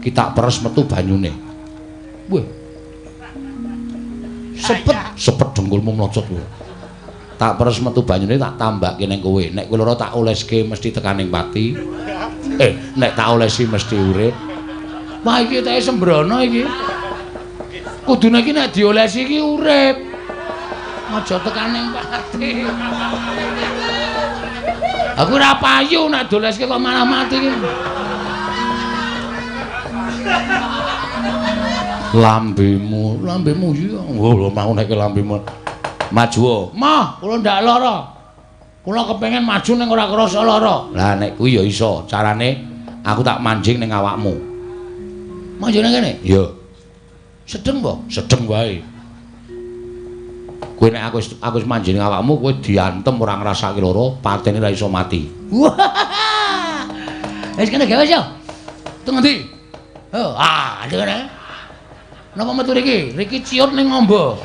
Ki tak peres metu banyune. Weh. Sepet, sepet dengkulmu mlocot kowe. Tak peres metu banyune tak tambake ning kowe. Nek kowe lara tak oleske mesti tekaning pati. Nek tak olesi mesti urip. Wah iki teke sembrono iki. Kudune iki nek diolesi iki urip. Aja tekaning pati. Aku ora payu nek dioleske kok malah mati iki. Lambemu, lambemu iki. Oh, mau nek lambemu. Maju. Mah, kula ndak lara. Kula kepengin maju ning ora krasa lara. Lah nek kuwi ya iso, carane aku tak manjing ning awakmu. Manjing nang kene? Iya. Sedeng po? Sedeng wae. Kowe nek aku wis manjing ning awakmu, kowe diantem ora ngrasake lara, patene ora iso mati. Wis kene gawe wis yo. Teng ngendi? Oh, ah, kene. Napa metu riki? Riki ciut ning ngombo.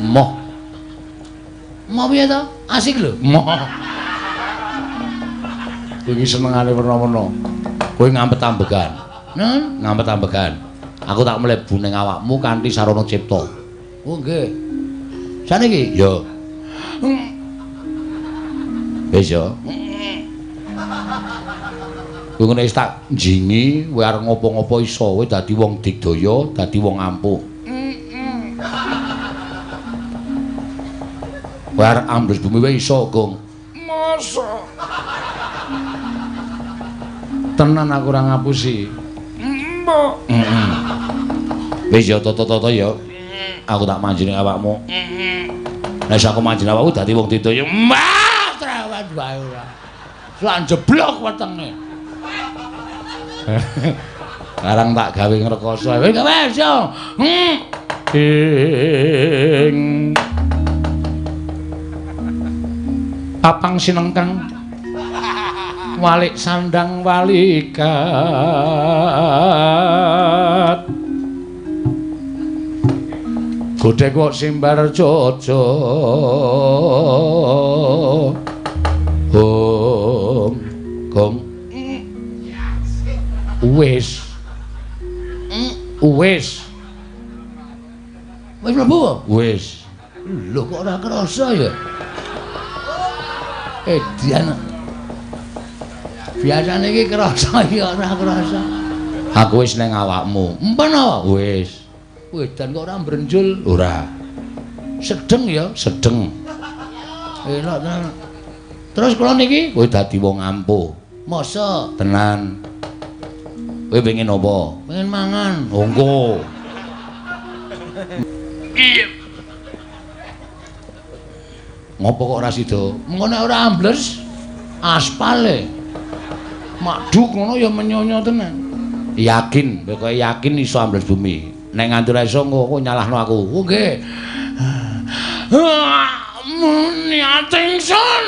Moh. Moh piye to? Asik lho. Moh. Kowe iki senengane werna-werna. Kowe ngampet-ambegan. Nun, ngampet-ambegan. Aku tak mlebu ning awakmu kanthi sarana cipta. Oh nggih. Saniki? Ya. Wis ya. Kowe ngene wis tak njingi, kowe arep ngopo-ngopo iso, kowe dadi wong digdaya, dadi wong ampuh. Kowe arep ambles bumi wae iso, Gong. Mosok. Tenan aku ora ngapusi. Mbok. Wis ya toto-toto ya. Aku tak manjing awakmu. Nek aku manjing awakmu dadi wong digdaya. Mbah, trawan wae ora. Lan jeblok wetenge. Sekarang tak gawe ngrekoso. Wis wis yo. Ing Apang sinengkang walik sandang walikat. Godhek kok simbar jojo. Om gong. Wis. Wis. Wis mlebu? Wis. Lho kok ora kerasa ya? Edian. Biasane iki kerasa iki ora kerasa. Aku wis nang awakmu. Empen apa? Wis. Wedan kok ora mbrenjul? Ora. Sedeng ya? Sedeng. Elok tenan. Terus kula niki kowe dadi wong ampuh. Masa? Tenan. Kowe pengen apa? Pengen mangan. Monggo. Ngopo kok ora sida? Mengko nek ora ambles aspale. Maduk ngono ya menyonyo tenan. Yakin, pokoke yakin iso ambles bumi. Nek nganti ora iso engko nyalahno aku. Oh nggih. Niat ingsun.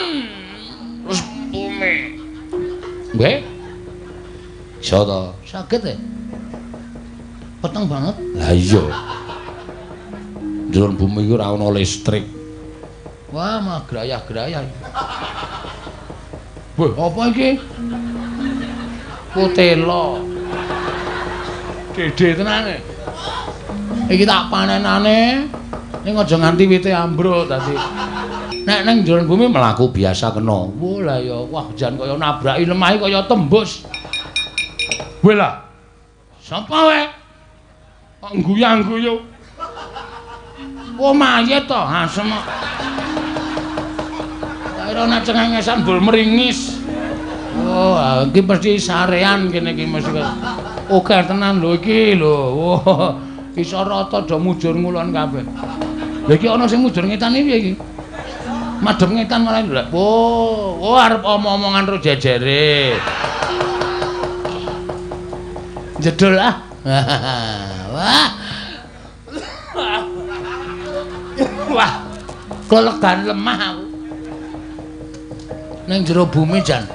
Terus bumi. Nggih. Iso to? Saged e. Peteng banget. Lah iya. Njero bumi iku ora ana listrik. Wah, mah grayah-grayah. Wah, apa iki? Putelo. Dede tenane. Iki tak panenane. Ning aja nganti wite ambruk dadi. Nek ning njero bumi mlaku biasa kena. Wah, lah ya, wah jan kaya nabraki lemah kaya tembus. Weh lah. Sapa wae? Kok guyang-guyu. Oh mayit to, asem. Tak kira nek cengengesan bul meringis. Oh, iki mesti sarean kene iki mesti. Oke tenan lho iki lho. Wah, iso rata do mujur ngulon kabeh. Lha iki ana sing mujur ngetan piye iki? Madhep ngetan malah lho. Oh, oh arep omong-omongan ro jejere. Jedul ah. Wah. Wah, kelegan lemah aku. Ning jero bumi jan.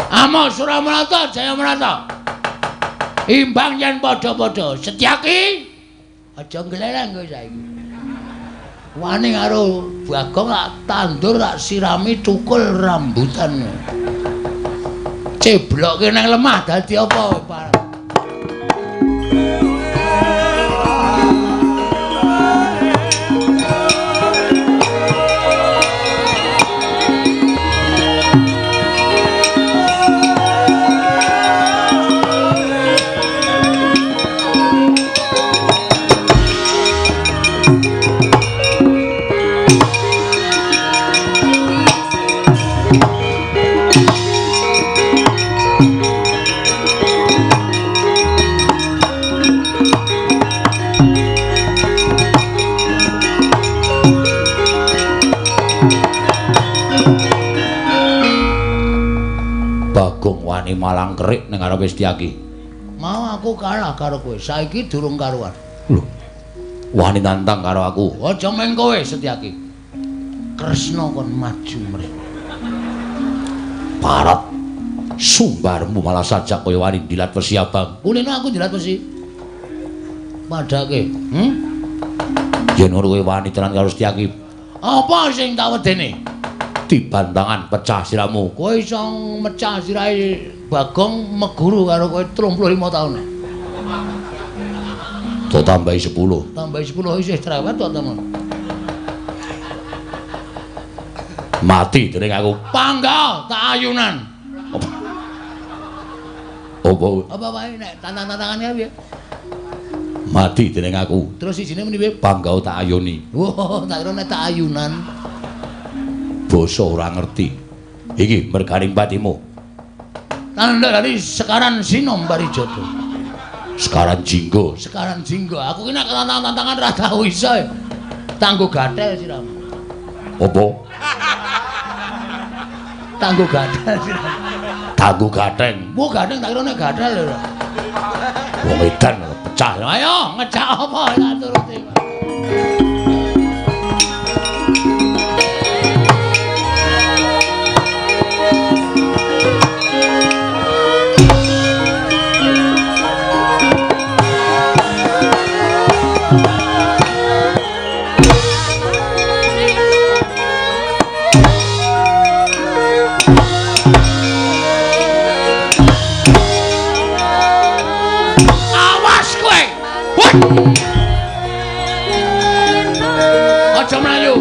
Amo Suramarta Jayamarta. Imbang yen padha-padha Setyaki aja nglereng kowe saiki. Wani karo Bagong tak tandur tak sirami cukul rambutan. Ceblokke nang lemah dadi apa? Bagong wani malang kerik ning ngarepe Setyaki. Mau aku kalah karo kowe, saiki durung karuan. Lho. Wani nantang karo aku. Aja meng kowe Setyaki. Kresna kon maju mrene. Parat. Sumbarmu malah sajak kaya wani dilat wesi abang. Kulino aku dilat wesi. Padake. Yen ngono kowe wani tenan karo Setyaki. Apa sing tak wedene? Dibantangan pecah siramu. Kowe iso mecah sirahe Bagong meguru karo kowe 35 taun. To tambahi 10. Tambahi 10 isih cerewet to temen. Mati dening aku. Pangga tak ayunan. Apa? Apa wae nek tantang-tantangane piye? Mati dening aku. Terus sijine muni piye? Pangga tak ayuni. Wah, tak kira nek tak ayunan. Basa ora ngerti. Iki merganing patimu. Tandha dari Sekaran Sinom Parijoto. Sekaran Jinggo. Sekaran Jinggo. Aku ki nek tantang-tantangan ora tau iso. Tanggo gathel siramu. Apa? Tanggo gathel siramu. Tanggo gatheng. Wah, gatheng tak kira nek gathel lho. Wong edan pecah. Ayo ngejak apa tak turuti. Aja mlayu.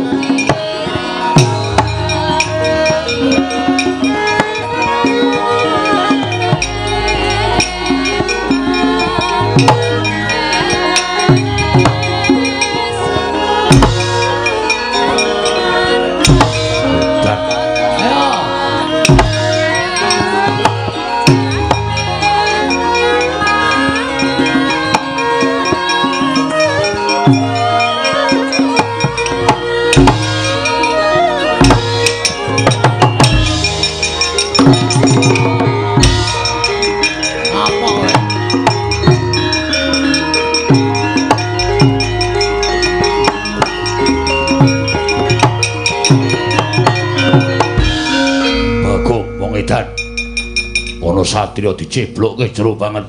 Ana satriya diceblokke jero banget.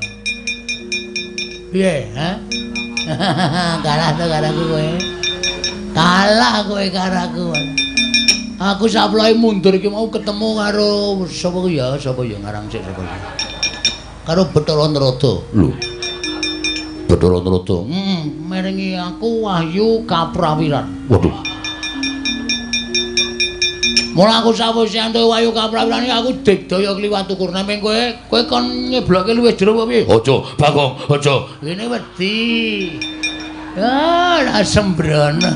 Piye, ha? Kalah to karo aku kowe. Kalah kowe karo aku. Aku saplohe mundur iki mau ketemu karo sapa ku ya, sapa ya ngarang sik sapa ya. Karo Bathara Narada. Lho. Bathara Narada. Merengi aku wahyu kaprawiran. Waduh. Mula aku sawise entuk wahyu kaprawiran iki aku digdaya kliwat ukur. Nanging kowe, kowe kon nyeblokke luwih jero apa piye? Aja, Bagong, aja. Ngene wedi. Ah, lah sembrono.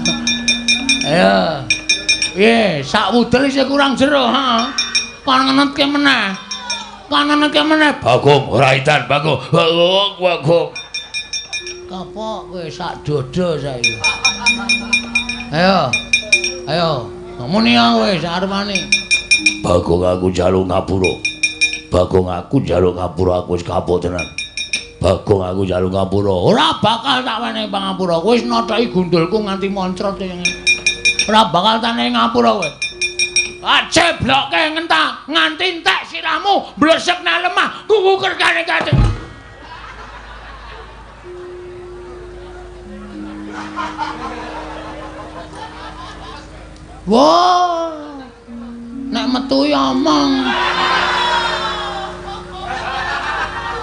Ayo. Piye, sak wudel isih kurang jero, ha? Kon ngenetke meneh. Kon ngenetke meneh. Bagong, ora idan, Bagong. Bagong, Bagong. Kapok kowe sak dodo saiki. Ayo. Ayo. Muni kowe sarepane. Bagong aku njaluk ngapura. Bagong aku njaluk ngapura, aku wis kapok tenan. Bagong aku njaluk ngapura. Ora bakal tak wenehi pangapura. Kowe wis nothoki gundulku nganti moncrot kaya ngene. Ora bakal tak wenehi ngapura kowe. Ceblokke ngentah nganti entek sirahmu blesek nang lemah kuku kerkane kate. Wah, nek metu ya omong.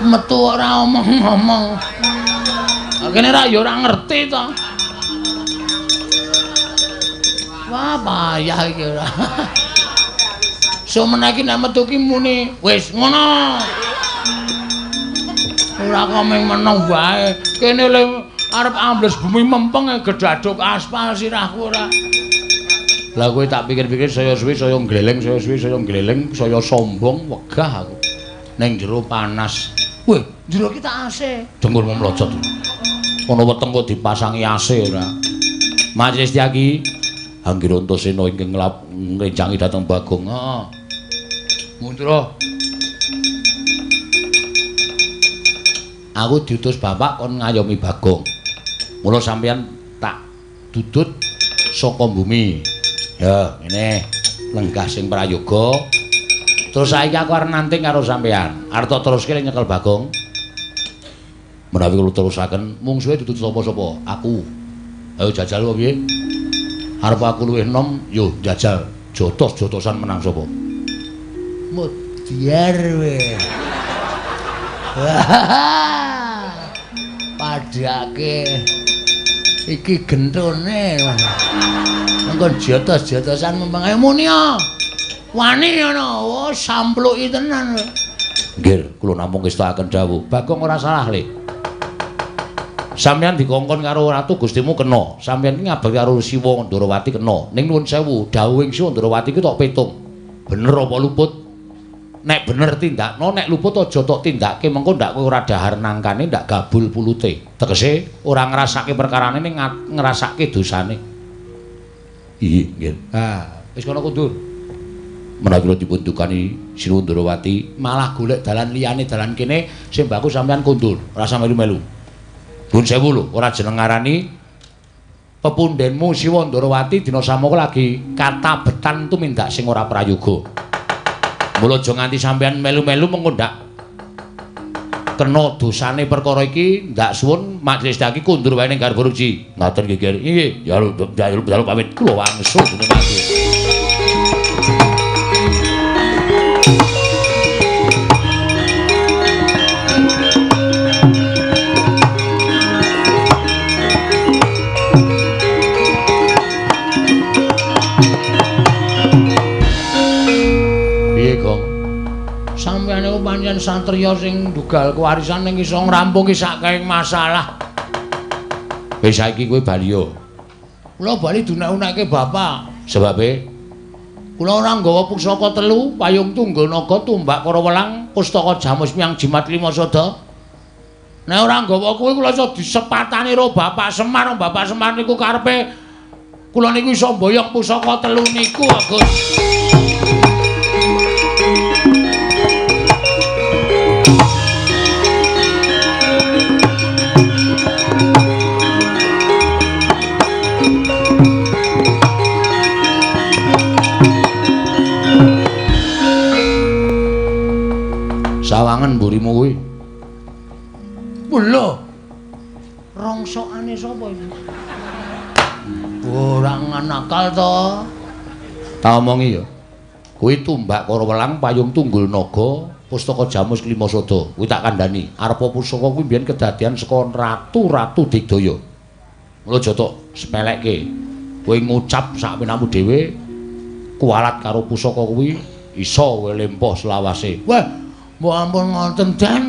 Metu ora omong-omong. Kene ra ya ora ngerti to. Wah, payah iki ora. Sumene iki nek metu ki muni wis ngono. Ora kok mung meneng wae. Kene le arep ambles bumi mempeng gedaduk aspal sirahku ora. Lah kowe tak pikir-pikir saya suwi saya gleleng, saya suwi saya gleleng, saya sombong wegah aku. Ning jero panas. Weh, jero ki tak AC. Dengkulmu mlocot. Ana weteng kok dipasangi AC ora. Majelis Tyagi Anggir Antasena ingkang ngrencangi dhateng Bagong. Heeh. Mundura. Aku diutus bapak kon ngayomi Bagong. Mula sampeyan tak dudut saka bumi. Ya, ngene lenggah sing prayoga. Terus saiki aku arep nanting karo sampeyan. Arep tak teruske nyekel Bagong. Menawi kula terusaken mungsuhe dudut sapa-sapa? Aku. Ayo jajal kok piye? Arep aku luwih enom, yo jajal. Jotos-jotosan menang sapa? Mudyar we. Padhake iki gentone. Engko jotos-jotosan mempeng. Ayo muni ya. Wani ngono. Oh, sampluki tenan. Nggih, kula namung ngestakaken dawuh. Bagong ora salah, Le. Sampeyan dikongkon karo Ratu Gustimu kena. Sampeyan iki ngabekti karo Siwa Ndorowati kena. Ning nuwun sewu, dawuhing Siwa Ndorowati ki tok petung. Bener apa luput? Nek bener tindakno, nek luput aja tok tindake, mengko ndak kowe ora dahar nangkane, ndak gabul pulute. Tegese ora ngrasake perkarane ning ngrasake dosane. Iya, nggih. Ah, wis kono kundur. Menawi dipun dukani Sinuwun Ndorowati malah golek dalan liyane dalan kene sembaku sampean kondur, ora usah melu-melu. Nuwun sewu lho, ora jeneng ngarani pepundhenmu Siwa Ndorowati dina samangka lagi katabetan tumindak sing ora prayoga. Mula aja nganti sampean melu-melu mengko ndak kena dosane perkara iki, ndak suwun majelis daki kundur wae ning garba ruji. Ngaten nggih, Ger. Nggih, jaluk pamit kula wangsul mati. Piye, Gong? Sampeyan niku pancen satriya sing ndugal kewarisan ning iso ngrampungi sakehing masalah. Wis saiki kowe bali yo. Kula bali dunek-unekke bapak. Sebabe kula ora nggawa pusaka telu, payung tunggul naga, tumbak para welang, pustaka jamus miyang jimat lima sada. Nek ora nggawa kuwi kula iso disepatani karo Bapak Semar. Bapak Semar niku karepe kula niku iso mboyong pusaka telu niku, Agus. Sawangen mburimu kuwi. Lho. Rongsokane sapa iki? Ora nakal to. Tak omongi ya. Kuwi tumbak karo welang payung tunggul naga, pustaka jamus lima sada. Kuwi tak kandhani. Arepa pusaka kuwi mbiyen kedadian saka ratu-ratu Digdaya. Mula aja tok sepelekke. Kowe ngucap sak penamu dhewe kualat karo pusaka kuwi iso kowe lempoh selawase. Wah, mbok ampun ngoten, Dan.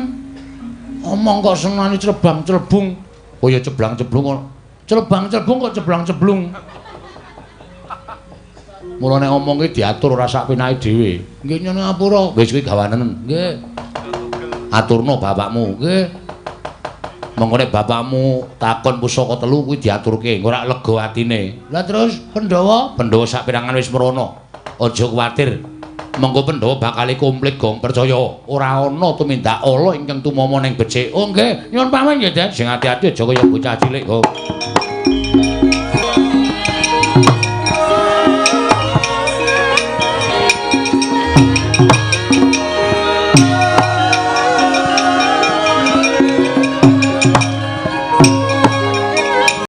Omong kok senane clebang-clebung. Oh ya ceblang-ceblung kok. Clebang-clebung kok ceblang-ceblung. Mula nek omong ki diatur ora sak penake dhewe. Nggih nyuwun ngapura. Wis kuwi gawanen. Nggih. Aturno bapakmu. Nggih. Monggo nek bapakmu takon pusaka telu kuwi diaturke, engko ora lega atine. Lah terus Pandhawa? Pandhawa sak perangan wis mrono. Aja kuwatir. Monggo Pandhawa bakal komplit gong percaya. Ora ana tumindak ala ingkang tumama ning becik. Oh nggih, nyuwun pamit nggih, Den. Sing ati-ati aja kaya bocah cilik, Gong.